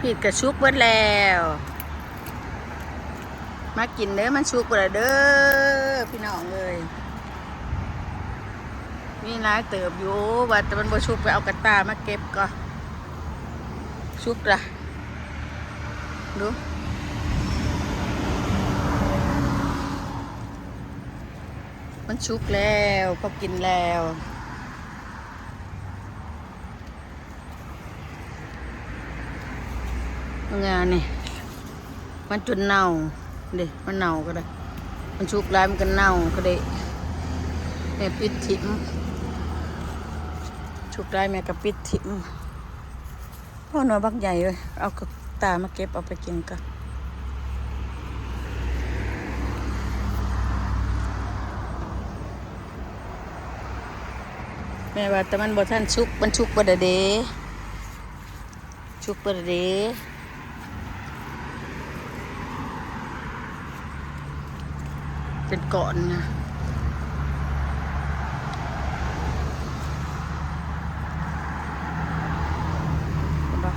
ພີກກະສຸກເບິດແລ້ວ ມາກິນເດີ ມັນສຸກເບິດແລ້ວເດີພີ່ນ້ອງເອີຍ. ມີຫຼາຍເຕີບຢູ່ ວ່າແຕ່ມັນບໍ່ສຸກ ໄປເອົາກະຕ່າມາເກັບກ່ອນ. ສຸກລະ ດູ ມັນສຸກແລ້ວ ພໍກິນແລ້ວ. ງານີ້ ມັນຈົນເນົ່າເດ້ ມັນເນົ່າກະໄດ້ ມັນສຸກຫຼາຍມັນກະເນົ່າກະໄດ້ ແມ່ປິດຖິ້ມ ສຸກຫຼາຍແມ່ກະປິດຖິ້ມ. ໂອ້ ໜ່ວຍບັກໃຫຍ່ເວີຍ ເອົາກະຕ່າມາເກັບເອົາໄປກິນກ່ອນ. ແມ່ວ່າແຕ່ມັນບໍ່ທັນສຸກ ມັນສຸກເບິດແລ້ວເດ້ ສຸກເບິດແລ້ວເດ້ ເປັນກ້ອນນະ ເຫັນບໍ່?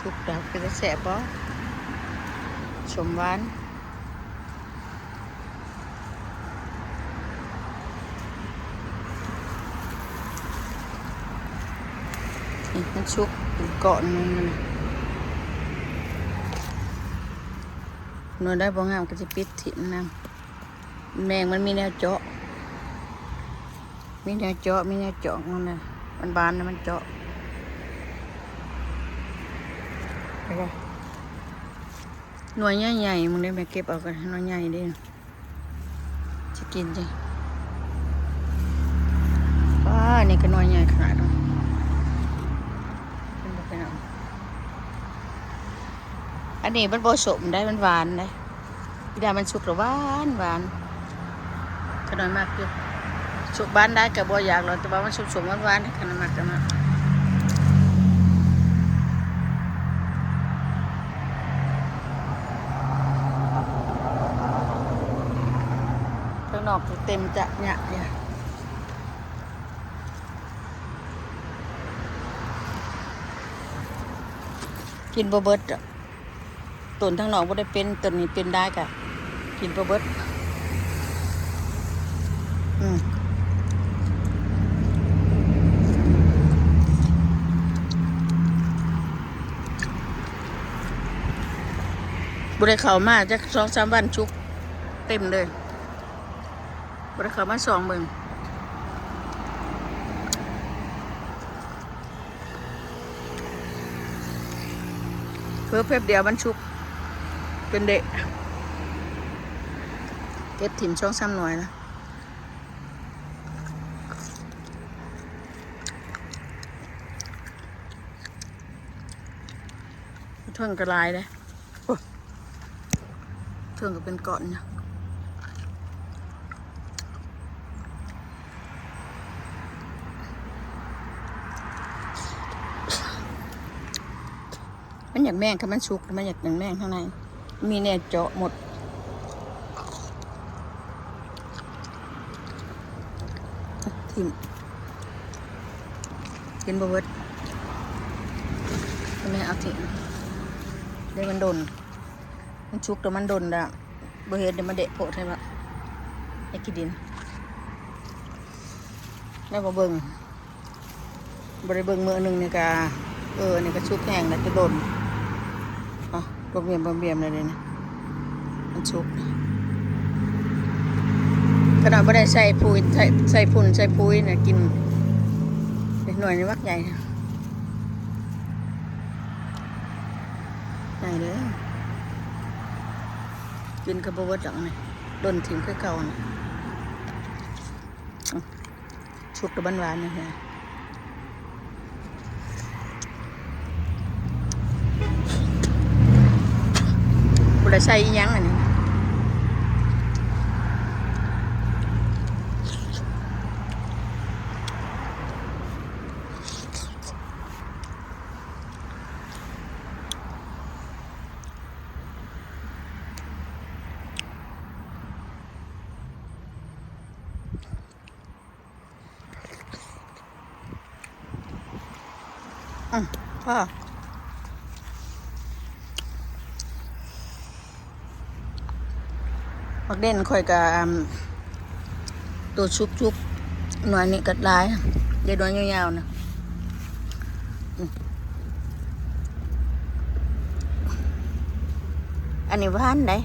ສຸກແລ້ວເປັນຕາແຊບບໍ່? ສົ້ມຫວານ. ນີ້ມັນສຸກເປັນກ້ອນໜຶ່ງ ໜ່ວຍໃດບໍ່ງາມກະຊິປິດຖິ້ມນຳ. ແມງມັນມີແນວເຈາະ ມີແນວເຈາະ ມີແນວເຈາະ ມັນນະ ມັນບານນະ ມັນເຈາະ. ເຫັນບໍ່? ໜ່ວຍໃຫຍ່ໆ ມຶງເດ້ ແມ່ເກັບເອົາກະໜ່ວຍໃຫຍ່ເດ້ ຊິກິນເດ້. ວ້າ ນີ້ກະໜ່ວຍໃຫຍ່ຂະໜາດ ເຫັນບໍ່ພີ່ນ້ອງ? ອັນນີ້ມັນບໍ່ສົ້ມໃດ໋ ມັນຫວານໃດ໋. ອີດາມັນສຸກລະຫວານຫວານ ຂະນ້ອຍມັກຢູ່ ສຸກບານໃດກະບໍ່ຢາກດອກ ແຕ່ວ່າມັນສົ້ມໆ ຫວານໆ ຂະນ້ອຍມັກກະມັກ. ຂ້າງນອກກະເຕັມຈະຍະ ກິນບໍ່ເບິດດອກ. ຕົ້ນທາງນອກບໍ່ໄດ້ເປັນ ຕົ້ນນີ້ເປັນໄດ້ກະກິນບໍ່ເບິດ. ອືມ ບໍ່ໄດ້ເຂົ້າມາຈັກສອງສາມວັນ ສຸກເຕັມເລີຍ ບໍ່ໄດ້ເຂົ້າມາສ່ອງເບິ່ງ. ເພີແປັບດຽວມັນສຸກເປັນເດະ ເກັບຖິ້ມສອງສາມໜ່ວຍນະ. ເທິງກະຫຼາຍເດ້ ໂອ້ ເທິງກະເປັນກ້ອນຢູ່. ມັນຢາກແມງ ຄັນມັນສຸກມັນຢາກແມງທາງໃນ ມີແນວເຈາະໝົດ. ຖິ້ມ ກິນບໍ່ເບິດ ແມ່ເອົາຖິ້ມເດ້ ມັນດົນ ມັນສຸກແຕ່ມັນດົນແລ້ວ ບໍ່ເຮັດໃຫ້ມັນເດະໂພດ ໃຫ້ວ່າໃຫ້ຂີ້ດິນ ແລ້ວບໍ່ເບິ່ງ ບໍ່ໄດ້ເບິ່ງມື້ໜຶ່ງນີ້ກະ ເອີ ນີ້ກະສຸກແຮງແລ້ວ ແຕ່ດົນ ເອົາ ບວມແບມໆ ແລ້ວເດນີ້ ມັນສຸກ ຂະໜາດບໍ່ໄດ້ໃສ່ຝຸ່ນ ໃສ່ ໃສ່ຝຸ່ນໃສ່ປຸ໋ຍນະ ກິນ ເດັກນ້ອຍນີ້ມັກໃຫຍ່ ໃຫຍ່ເດີ ກິນກະບໍ່ເບິດດອກນີ້ ດົນຖິ້ມຄືເກົ່ານີ້. ສຸກແຕ່ມັນຫວານນະ ບໍ່ໄດ້ໃສ່ອີ່ຫຍັງອັນນີ້. ອືມ ພໍ ໝາກເດັ່ນຂ້ອຍກະ ອັ່ນ ໂຕສຸກໆ ໜ່ວຍນີ້ກະຫຼາຍ ເດ ໜ່ວຍຍາວໆ ນະ. ອັນນີ້ຫວານໃດ໋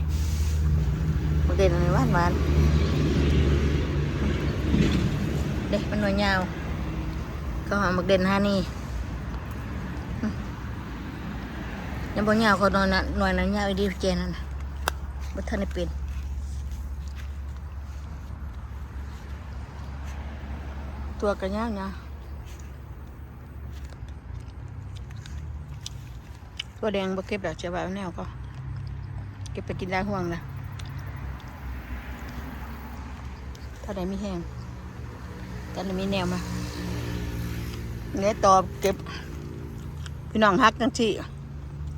ໝາກເດັ່ນອັນນີ້ຫວານໆ ເດ້ ມັນໜ່ວຍຍາວ ເຂົາເອົາໝາກເດັ່ນຫານີ້ ຍັງບໍ່ຍາວ ເຂົາໜ່ວຍນະ ໜ່ວຍນະຍາວອີ່ຫຼີ ແຈນັ້ນນະ ບໍ່ທັນໄດ້ເປັນ ຕົວກະຍາວໆ. ຖົ່ວແດງບໍ່ເກັບດອກ ຈະວ່າແນວກໍເກັບໄປກິນຫຼາຍຫ່ວງລະ ເທົ່າໃດມີແຮງ ຕອນນີ້ມີແນວມາ ແລະຕໍ່ເກັບ ພີ່ນ້ອງ ຫັກຈັ່ງຊີ້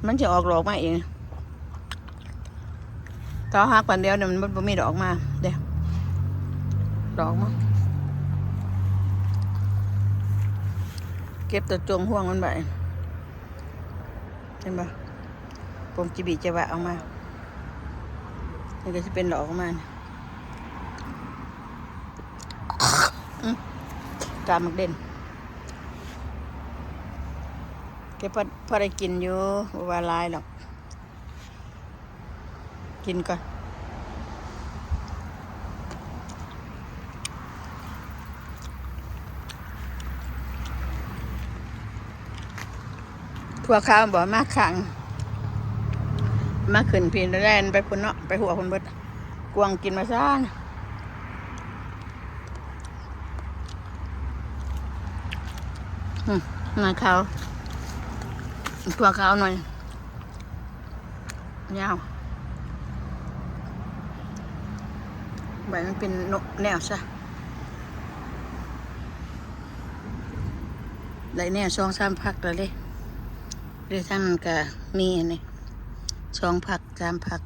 ມັນຊິອອກດອກມາເອງ. ເຂົາຫັກບາດດຽວນີ້ ມັນບໍ່ມີດອກມາເດ້ ດອກມາ ເກັບແຕ່ຈົ່ງຮວງມັນໄວ້ ເຫັນບໍ່ ປົມຈີບີຈະວະອອກມາ ມັນກະຊິເປັນດອກອອກມາ ອືມ ກາໝາກເດັ່ນ ເກັບພໍ ພໍໄດ້ກິນຢູ່ ບໍ່ວ່າຫຼາຍດອກ. ກິນກ່ອນ ຖົ່ວຂາວບໍ່ ມາຂ້າງ ມາຂຶ້ນພີ້ ແລ່ນໄປພຸ້ນເນາະ ໄປຮົ້ວພຸ້ນເບິດ ກວາງກິນມາຊານ. ອືມ ໜ່ວຍຂາວ ຖົ່ວຂາວໜ່ວຍຍາວ ໃບມັນເປັນແນວຊະ ໄດ້ແນວສອງສາມຝັກແລ້ວເດ້ ເດ້ ທາງນັ້ນກະມີອັນນີ້ ສອງຝັກ ສາມຝັກ.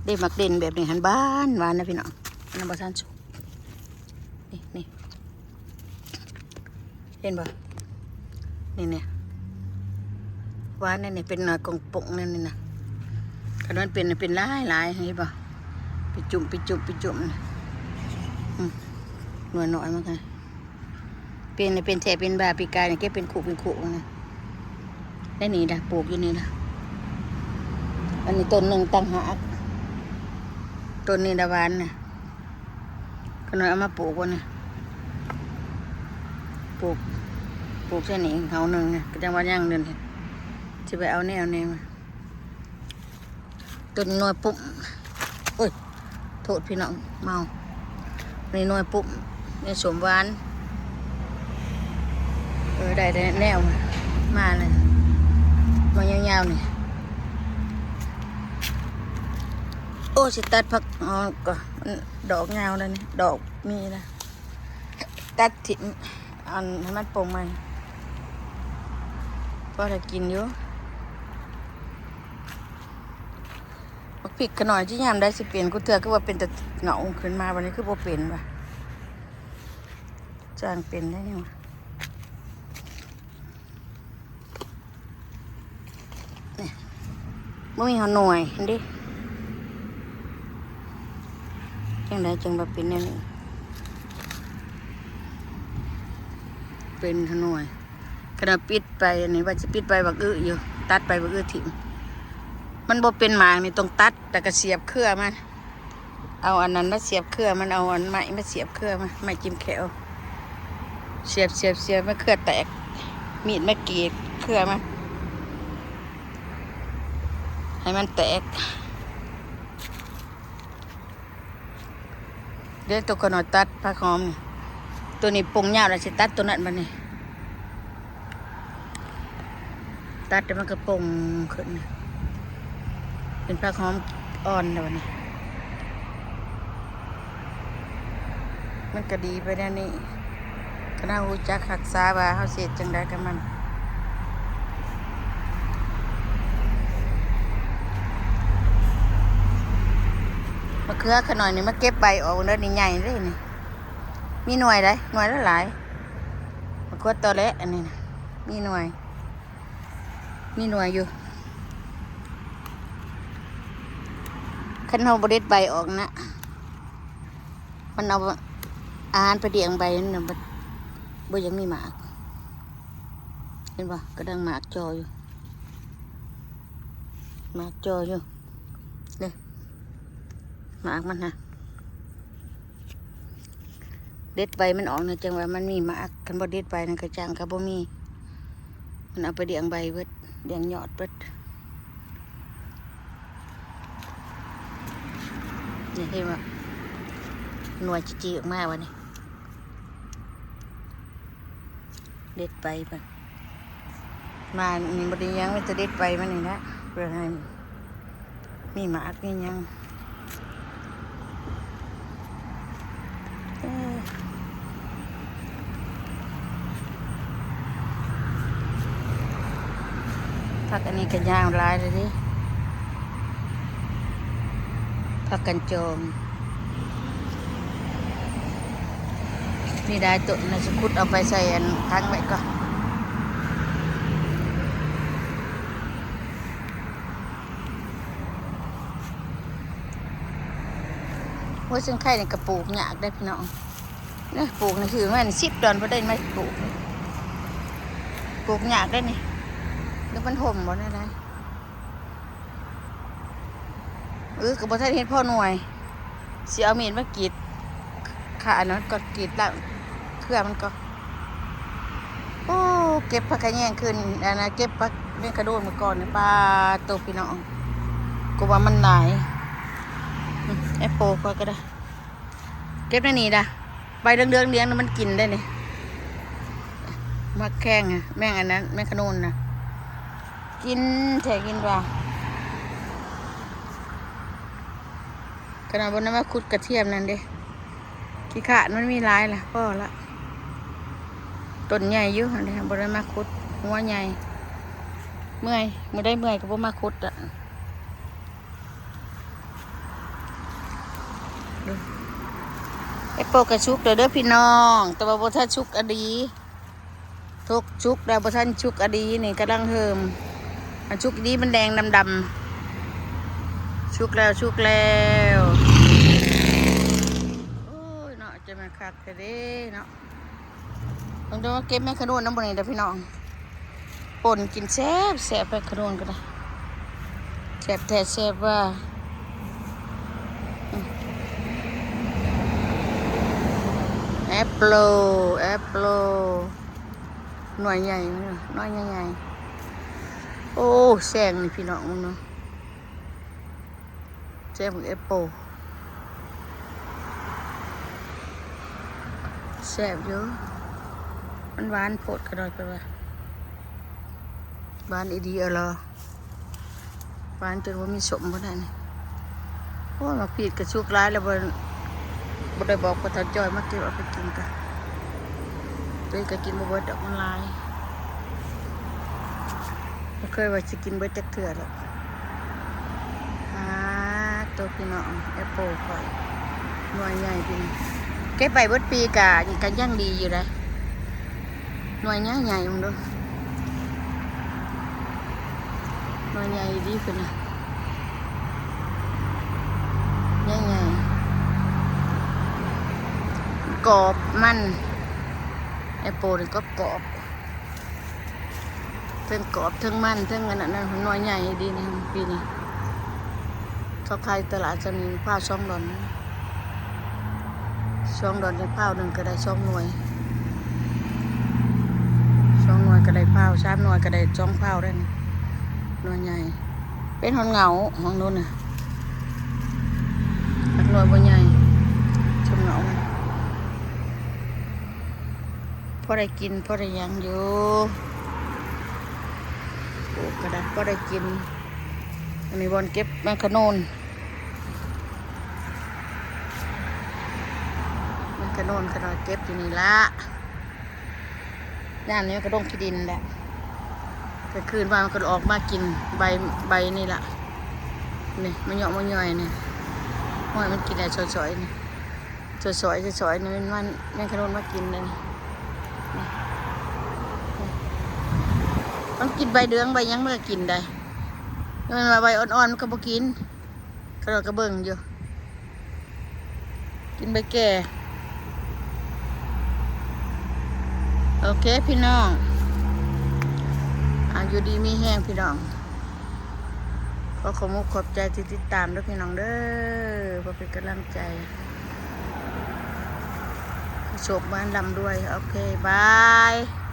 ເດ້ ໝາກເດັ່ນແບບນີ້ຫັ້ນຫວານ ຫວານນະພີ່ນ້ອງ ອັນນັ້ນບໍ່ທັນສຸກ ນີ້ ນີ້ ເຫັນບໍ່ ນີ້ ນີ້ ຫວານນະ ນີ້ເປັນໜ່ວຍກອງປົງນັ້ນນີ້ນະ ຄັນມັນເປັນ ເປັນຫຼາຍໆ ເຫັນບໍ່ ເປັນຈຸ້ມ ເປັນຈຸ້ມ ເປັນຈຸ້ມ ອືມ ໜ່ວຍນ້ອຍມັນກະ ເປັນ ເປັນແທ້ເປັນບ້າ ປີກາຍນີ້ເກັບເປັນຄຸເປັນຄຸນະ ໃນນີ້ລະ ປູກຢູ່ນີ້ລະ ອັນນີ້ຕົ້ນໜຶ່ງຕ່າງຫາກ ຕົ້ນນີ້ລະຫວານນະ ຂະນ້ອຍເອົາມາປູກບໍ່ນີ້ ປູກ ປູກໃສ່ນີ້ເຮົາໜຶ່ງນະ ກະຈັ່ງວ່າຍັງເດີ ຊິໄປເອົາແນວແນວ ຕົ້ນນ້ອຍປຸ້ມ ໂອ້ຍ ໂທດພີ່ນ້ອງ ເມົາ ນີ້ນ້ອຍປຸ້ມ ນີ້ສົ້ມຫວານ ເອີ ໄດ້ແນວມາແລ້ວ ມາຍາວໆ ນີ້ ໂອ້ ຊິຕັດຜັກຫອມກ່ອນ ດອກຍາວແລ້ວນີ້ ດອກມີແລ້ວ ຕັດຖິ້ມ ອັນ ໃຫ້ມັນປົ່ງໃໝ່ ພໍໄດ້ກິນຢູ່. ບັກພິກຂະນ້ອຍຊິຍາມໃດຊິເປັນ ກູເທື່ອຄືວ່າເປັນແຕ່ເຫງົາຂຶ້ນມາ ບາດນີ້ຄືບໍ່ເປັນວະ ຊ່າງເປັນໄດ້ຫຍັງວະ ນີ້ ບໍ່ມີຫົວໜ່ວຍຫັ້ນເດ້ ຈັ່ງໃດຈັ່ງວ່າເປັນແນວນີ້ ເປັນຫົວໜ່ວຍ. ຂະໜາດປິດໄປ ອັນນີ້ວ່າຊິປິດໄປບັກອຶຢູ່ ຕັດໄປບັກອຶຖິ້ມ ມັນບໍ່ເປັນໝາກນີ້ ຕ້ອງຕັດ ແລ້ວກະສຽບເຄືອມາ ເອົາອັນນັ້ນມາສຽບເຄືອມັນ ເອົາອັນໄມ້ມາສຽບເຄືອມັນ ໄມ້ຈິ້ມແຂ້ວ ສຽບ ສຽບ ສຽບ ໃຫ້ເຄືອແຕກ ມີດມາກຣີດເຄືອມັນ ໃຫ້ມັນແຕກ. ເດ້ ໂຕຂະນ້ອຍຕັດຜັກຫອມນີ້ ໂຕນີ້ປົ່ງຍາວແລ້ວ ຊິຕັດໂຕນັ້ນບາດນີ້ ຕັດແລ້ວມັນກະປົ່ງຂຶ້ນ ເປັນຜັກຫອມອ່ອນແລ້ວບາດນີ້ ມັນກະດີໄປແນວນີ້. ຄັນເຮົາຮູ້ຈັກຮັກສາວ່າເຮົາຊິເຮັດຈັ່ງໃດກັບມັນ ມະເຂືອຂະນ້ອຍນີ້ ມາເກັບໃບອອກເດີ ນີ້ໃຫຍ່ເດ້ນີ້ ມີໜ່ວຍໃດ໋ ໜ່ວຍຫຼາຍ ກວດຕໍ່ແຫຼະ ອັນນີ້ນະ ມີໜ່ວຍ ມີໜ່ວຍຢູ່. ຄັນເຮົາບໍ່ເດັດໃບອອກນະ ມັນເອົາອາຫານໄປລ້ຽງໃບ ມັນນະ ບໍ່ ບໍ່ຢາກມີໝາກ. ເຫັນບໍ່? ກຳລັງໝາກຈໍຢູ່ ໝາກຈໍຢູ່ ນີ້ ໝາກມັນນະ. ເດັດໃບມັນອອກນະ ຈັ່ງວ່າມັນມີໝາກ. ຄັນບໍ່ເດັດໃບນັ້ນ ກະຈັ່ງກະບໍ່ມີ. ມັນເອົາໄປລ້ຽງໃບເບິດ ລ້ຽງຍອດເບິດ. ນີ້ເຫັນບໍ່? ໜ່ວຍຈີ່ໆອອກມາບາດນີ້. ເດັດໃບມັນ ມານີ້ບໍ່ໄດ້ຫຍັງ ມີແຕ່ເດັດໃບມັນນີ້ແຫຼະ ເພື່ອໃຫ້ມີໝາກມີຫຍັງ. ເອີ ຜັກອັນນີ້ກະຍາວຫຼາຍແລ້ວເດ້ ຜັກກັນຈອງ. ມີຫຼາຍຕົ້ນນະ ຊິຂຸດເອົາໄປໃສ່ອັນຖັງໄວ້ກ່ອນ. ໂອ້ຍ ເຊິ່ງໄຄນີ້ກະປູກຍາກເດ້ພີ່ນ້ອງ. ນີ້ປູກນີ້ ຊື້ມານີ້ສິບດອນບໍ່ໄດ້ມາປູກ ປູກຍາກເດ້ນີ້. ຫຼືມັນຮົ່ມບໍ່ແນວໃດ? ເອີ ກະບໍ່ທັນເຫັນພໍໜ່ວຍ ຊິເອົາມີດມາກຣີດ ຂາອັນນັ້ນກ່ອນ ກຣີດລາກເຄືອມັນກ່ອນ. ໂອ້ ເກັບຜັກຂະແຍງຄືນ ອັນນະ ເກັບຜັກແມງຂະໂດນມື້ກ່ອນນີ້ ປາໂຕ ພີ່ນ້ອງ ກະວ່າມັນຫຼາຍ. ອືມ ແອັບໂປຂ້ອຍກະໄດ້ ເກັບໃນນີ້ດາ ໃບເຫຼືອງໆ ລຽງນະ ມັນກິນໄດ້ນີ້. ໝາກແຂ້ງ ແມງອັນນັ້ນ ແມງຂະໂນນນະ ກິນແທ້ກິນວ່າ. ຂະໜາດບໍ່ໄດ້ມາຂຸດກະທຽມນັ້ນເດ້ ຂີ້ຄ້ານ ມັນມີຫຼາຍລະ ພໍລະ. ຕົ້ນໃຫຍ່ຢູ່ຫັ້ນເດ້ ບໍ່ໄດ້ມາຂຸດ ຫົວໃຫຍ່. ເມື່ອຍ ມື້ໃດເມື່ອຍກະບໍ່ມາຂຸດລະ. ແອັບໂປກະສຸກແລ້ວເດີພີ່ນ້ອງ ແຕ່ວ່າບໍ່ທັນສຸກອີ່ຫຼີ. ທຸກ ສຸກແລ້ວ ບໍ່ທັນສຸກອີ່ຫຼີນີ້ ກຳລັງເຫີ່ມ. ອັນສຸກອີ່ຫຼີມັນແດງດຳໆ. ສຸກແລ້ວ ສຸກແລ້ວ. ໂອ້ຍເນາະ ຈະແມ່ນຄັກແທ້ເດ້ເນາະ. ເບິ່ງເດີ ມາເກັບແມງຂະໂນນນຳມື້ນີ້ເດີພີ່ນ້ອງ ປົ່ນກິນແຊບແຊບ ແມງຂະໂນນກະໄດ້ ແຊບແທ້ແຊບວ່າ. ອືມ ແອັບໂປ ແອັບໂປ ໜ່ວຍໃຫຍ່ ໜ່ວຍໃຫຍ່ໆ. ໂອ້ ແຊງນີ້ພີ່ນ້ອງເບິ່ງເນາະ ແຊງບັກແອັບໂປ ແຊບຢູ່ ມັນຫວານໂພດຂະໜ້ອຍ ເພິ່ນວ່າ ຫວານອີ່ຫຼີ ເອີ ລະ ຫວານຈົນບໍ່ມີສົ້ມບໍ່ໄດ້ນີ້. ໂອ້ຍ ໝາກພີດກະສຸກຫຼາຍແລ້ວ ບໍ່ ບໍ່ໄດ້ບອກພໍ່ເຖົ້າຈ້ອຍມາເກັບເອົາໄປກິນກະ ໂຕເອງກະກິນບໍ່ເບິດດອກ ມັນຫຼາຍ. ບໍ່ເຄີຍວ່າຊິກິນເບິດຈັກເທື່ອດອກ. ອາ ໂຕ ພີ່ນ້ອງ ແອັບໂປຂ້ອຍ ໜ່ວຍໃຫຍ່ ເກັບໄວ້ເບິດປີກະ ກະຍັງດີຢູ່ໃດ໋. ໜ່ວຍໃຫຍ່ໆ ເບິ່ງດູ ໜ່ວຍໃຫຍ່ດີເພິ່ນນະ ໃຫຍ່ໆ ກອບມັນ ແອັບໂປນີ້ກອບໆ ເທິງກອບເທິງມັນເທິງອັນນັ້ນ ໜ່ວຍໃຫຍ່ດີນີ້ ປີນີ້. ເຂົາຂາຍຕະຫຼາດຊ່ຳນີ້ ພາວສອງດອນ ສອງດອນນີ້ ພາວໜຶ່ງກະໄດ້ສອງໜ່ວຍ ສອງໜ່ວຍກະໄດ້ພາວ ສາມໜ່ວຍກະໄດ້ສອງພາວໄດ໋ນີ້ ໜ່ວຍໃຫຍ່. ເປັນຮອດເຫງົ້າຂອງໜູນນະ ຫາກໜ່ວຍບໍ່ໃຫຍ່ ຊົມເຫງົ້າມັນ. ພໍໄດ້ກິນພໍໄດ້ຫຍັງຢູ່ ປູກກະໄດ້ ພໍໄດ້ກິນ. ອັນນີ້ບ່ອນເກັບແມງຂະໂນນ ແມງຂະໂນນຂະນ້ອຍເກັບຢູ່ນີ້ລະ ຍາມນີ້ມັນກະລົງຂີ້ດິນແຫຼະ ກາງຄືນມາມັນກະອອກມາກິນໃບ ໃບນີ້ລະ ນີ້ ມາເຍາະມາຍ່ອຍນີ້ ຫ້ອຍ ມັນກິນໄດ້ ຊອຍໆ ນີ້. ຊອຍໆ ຊອຍໆ ນີ້ມັນ ມັນ ແມງຂະໂນນມາກິນເດ້ນີ້ ນີ້ ມັນກິນໃບເດືອງໃບຫຍັງມັນກໍກິນໄດ້ ແຕ່ວ່າໃບອ່ອນໆມັນກໍບໍ່ກິນ. ຂ້ານ້ອຍກໍເບິ່ງຢູ່ ກິນໃບແກ່. ໂອເຄພີ່ນ້ອງ ອ່າ ຢູ່ດີມີແຮງພີ່ນ້ອງ. ຂໍຂອບມຸກຂອບໃຈທີ່ຕິດຕາມເດີພີ່ນ້ອງເດີ ເພື່ອເປັນກຳລັງໃຈ ໂຊກໝານລ່ຳລວຍ. ໂອເຄ ບາຍ.